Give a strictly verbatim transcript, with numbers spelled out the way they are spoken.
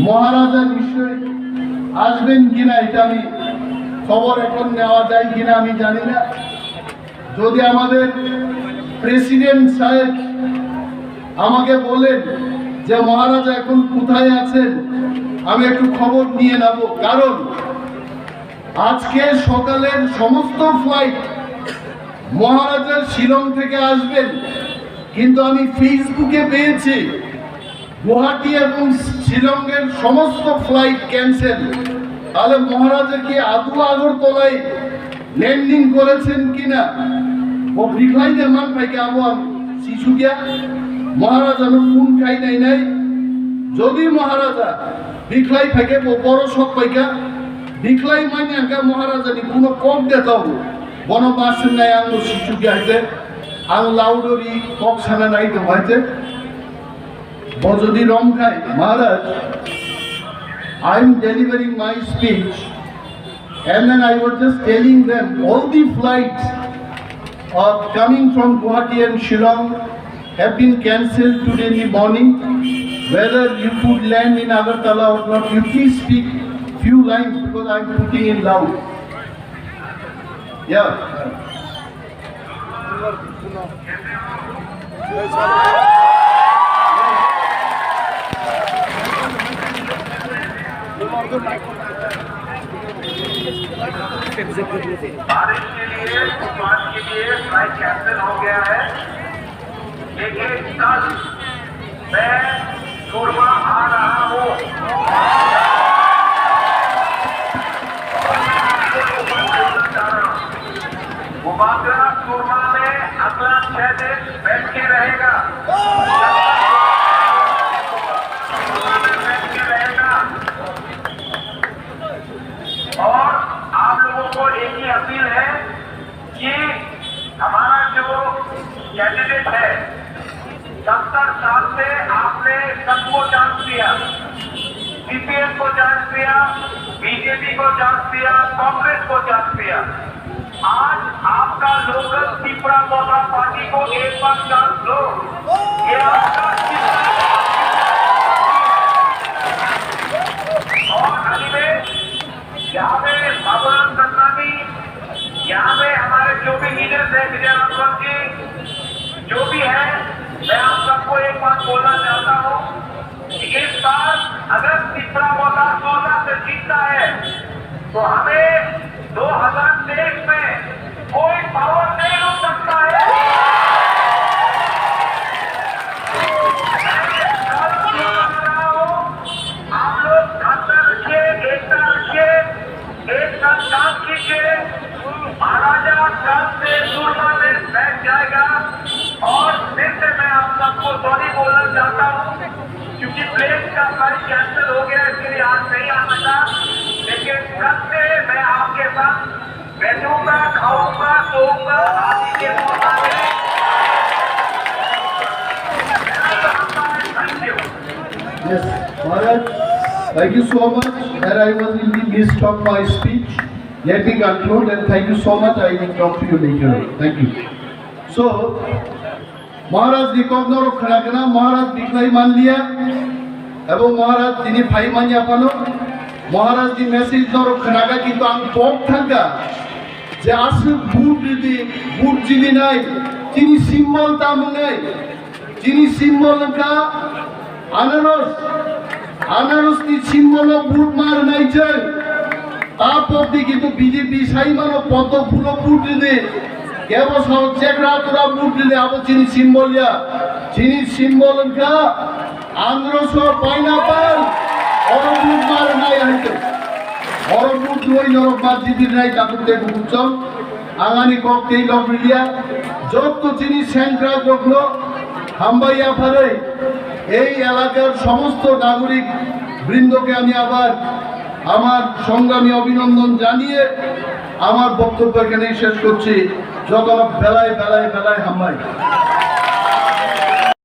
মহারাজা নিশ্চয়ই আসবেন কিনা এটা আমি খবর এখন নেওয়া যায় কিনা আমি জানি না। যদি আমাদের প্রেসিডেন্ট সাহেব আমাকে বলেন যে মহারাজা এখন কোথায় আছেন, আমি একটু খবর নিয়ে নেব, কারণ আজকে সকালের সমস্ত ফ্লাইট মহারাজা শিলং থেকে আসবেন, কিন্তু আমি ফেসবুকে পেয়েছি গুয়াহাটি এবং শিলংয়ের সমস্ত ফ্লাইট ক্যান্সেল। তাহলে মহারাজা কি আদৌ আগরতলায় ল্যান্ডিং করেছেন কিনা? O bikhlai de man phaikha abo ang sisukya. Maharaja no phone khai nai nai. Jodi Maharaja bikhlai phaikha bo boro sok phaikha. Bikhlai manya hwnkha Maharaja ni kuno kok de tau. Bono ma swngnai ang no sisukya hai de. Ang laudori kok sana nai tong hai de. Bo jodi romkhai, Maharaj, I am delivering my speech, and then I was just telling them all the flights are coming from Guwahati and Shillong have been cancelled today in the morning. Whether you could land in Agartala or not, you please speak few lines because I am putting in loud. Yeah. बारिश के लिए, तूफान के लिए flight cancel हो गया है, लेकिन कल मैं सूरमा आ रहा हूँ। वो बांद्रा सूरमा में अगला छह दिन बैठ के रहेगा। सूरमा में बैठ के रहेगा। और आप लोगों को एक ही अपील है कि हमारा जो कैंडिडेट है, सत्तर साल से आपने सबको चांस दिया, सीपीएम को चांस दिया, बीजेपी को चांस दिया, कांग्रेस को चांस दिया। आज आपका लोकल तिपरा मोथा पार्टी को एक बार चांस दो। ये आपका और अनिमेश, यहाँ पे बाबूराम सन्नानी, यहाँ पे हमारे जो भी लीडर्स हैं, विजय राघवन जी, जो भी हैं, मैं आप सबको एक बात बोलना चाहता हूँ कि इस बार अगर तिपरा मोथा सूरमा से जीतता है, तो हमें दो हज़ार तेईस में कोई पावर नहीं रोक सकता है। मैं कल बोल रहा हूँ, आप लोग खालसा रखिए, एकता रखिए, एक साथ काम कीजिए। महाराजा कल से सूरमा में बैठ जाएगा। और फिर से मैं आप सबको सॉरी बोलना चाहता हूँ, क्योंकि प्लेन का फ्लाइट कैंसिल हो गया, इसलिए आज नहीं आ सका। लेकिन कल से मैं आपके साथ बैठूंगा, खाऊंगा, सोऊंगा, आप ही के साथ। Thank you. Yes, Maharaj, thank you so much. Here I was in the midst of my speech. Let me conclude and thank you so much. I will talk to you later. Thank you. So, Maharaj ni kok norok khwnakna, Maharaj bikhlai manliya, ebong Maharaj tini phai manya phano, Maharaj ni message norok khwnakha, kintu ang kok thangkha je aswk vote ridi, vote jidinai, chini symbol tamo wngnai, chini symbol wngkha anaros, anaros ni symbol o vote ma rwnai chwng. Ta pokdi kintu B J P sai mano poddo phulo vote ridi. Kebo sao chekra tura vote ridi, abo chini symbol ya. Chini symbol wngkha androso pineapple. Oro vote ma rwnai hai to. Oro vote rwi norok ma jibirnai takhuk tei bukhuk chong. Ang ani kok tei log riliya. Jotto chini sengkrak rokno hambai yapharwi ei elakar somosto nagorik brindoke ami abar আমার সংগ্রামী অভিনন্দন জানিয়ে আমার বক্তব্য এখানেই শেষ করছি। যত বেলায় বেলায় বেলায় হামবাই।